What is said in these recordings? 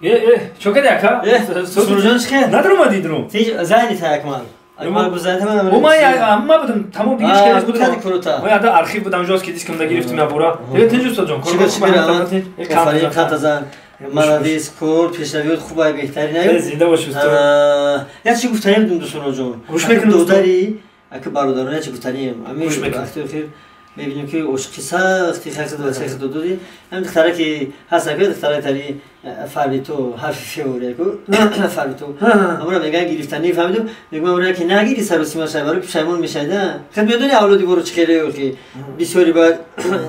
Чо кади ака? Сурҷон чӣ хел? Надаромадӣ дурум? Зайни та Акмал. Акмал гузайни ман. О ман амма будам, тамом дигар ҳеч кас будам. Кади курута. Ман яда архив будам, жёсткий дискамда гирифтим я бура. Дигар тинҷ устодҷон. Чӣ чӣ офарин, қатазан. Молодец, кор пешравиёт хубай, беҳтарин аю. Зинда бош устод. Я чӣ гуфтанем будум дӯстоноҷон? Гӯш мекунам. Додари, ака бародарон, я чӣ гуфтанем? Ами вақти охир мебинем ки ошиқи сахти хахид ва сахт додуди. Ҳам духтара ки ҳаст ака, духтара тари фарбито, ҳарфи феореку, фарбито. Амра меган гирифтани фаҳмиду, мегӯям амра ки нагири саросима шай, барои пушаймон мешайда. Хед медони авлоди боро чӣ хеле охи. Бисёри бояд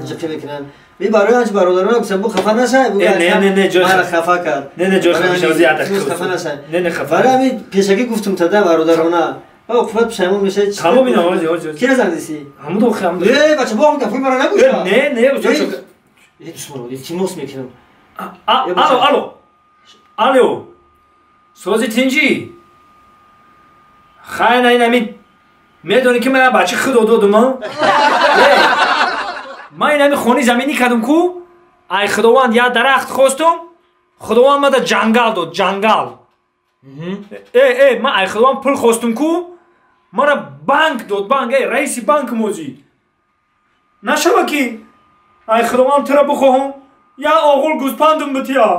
ҷиқӣ мекунанд. Би барои анч бародарон гуфтам, бу хафа нашай, бу не не не ҷой мара хафа кард. Не не ҷой хафа шавзи ята хафа нашай. Не не хафа. Барои ҳамин пешакӣ гуфтум тада бародарона. Ва оқибат пушаймон мешавад. Тамом ина ози ози. Кира занг диси? Ҳамудо охи ҳамудо. Э бача бо ҳам гапҳои мара нагӯша. Не не устод. Э душмаро илтимос мекунам. Алло алло. Алло. Сози тинҷӣ. Хай на ин ами медонӣ ки ман бача худо додум, а? Ман ин ами хони заминӣ кардум ку? Ай худованд як дарахт хостум, худованд мада ҷангал дод, ҷангал. Э э ман ай худованд пул хостум ку? Мара банк дод, банк, э раиси банк мозӣ. Нашава ки ай худованд тура бихоҳам, я оғул гӯспандум бития.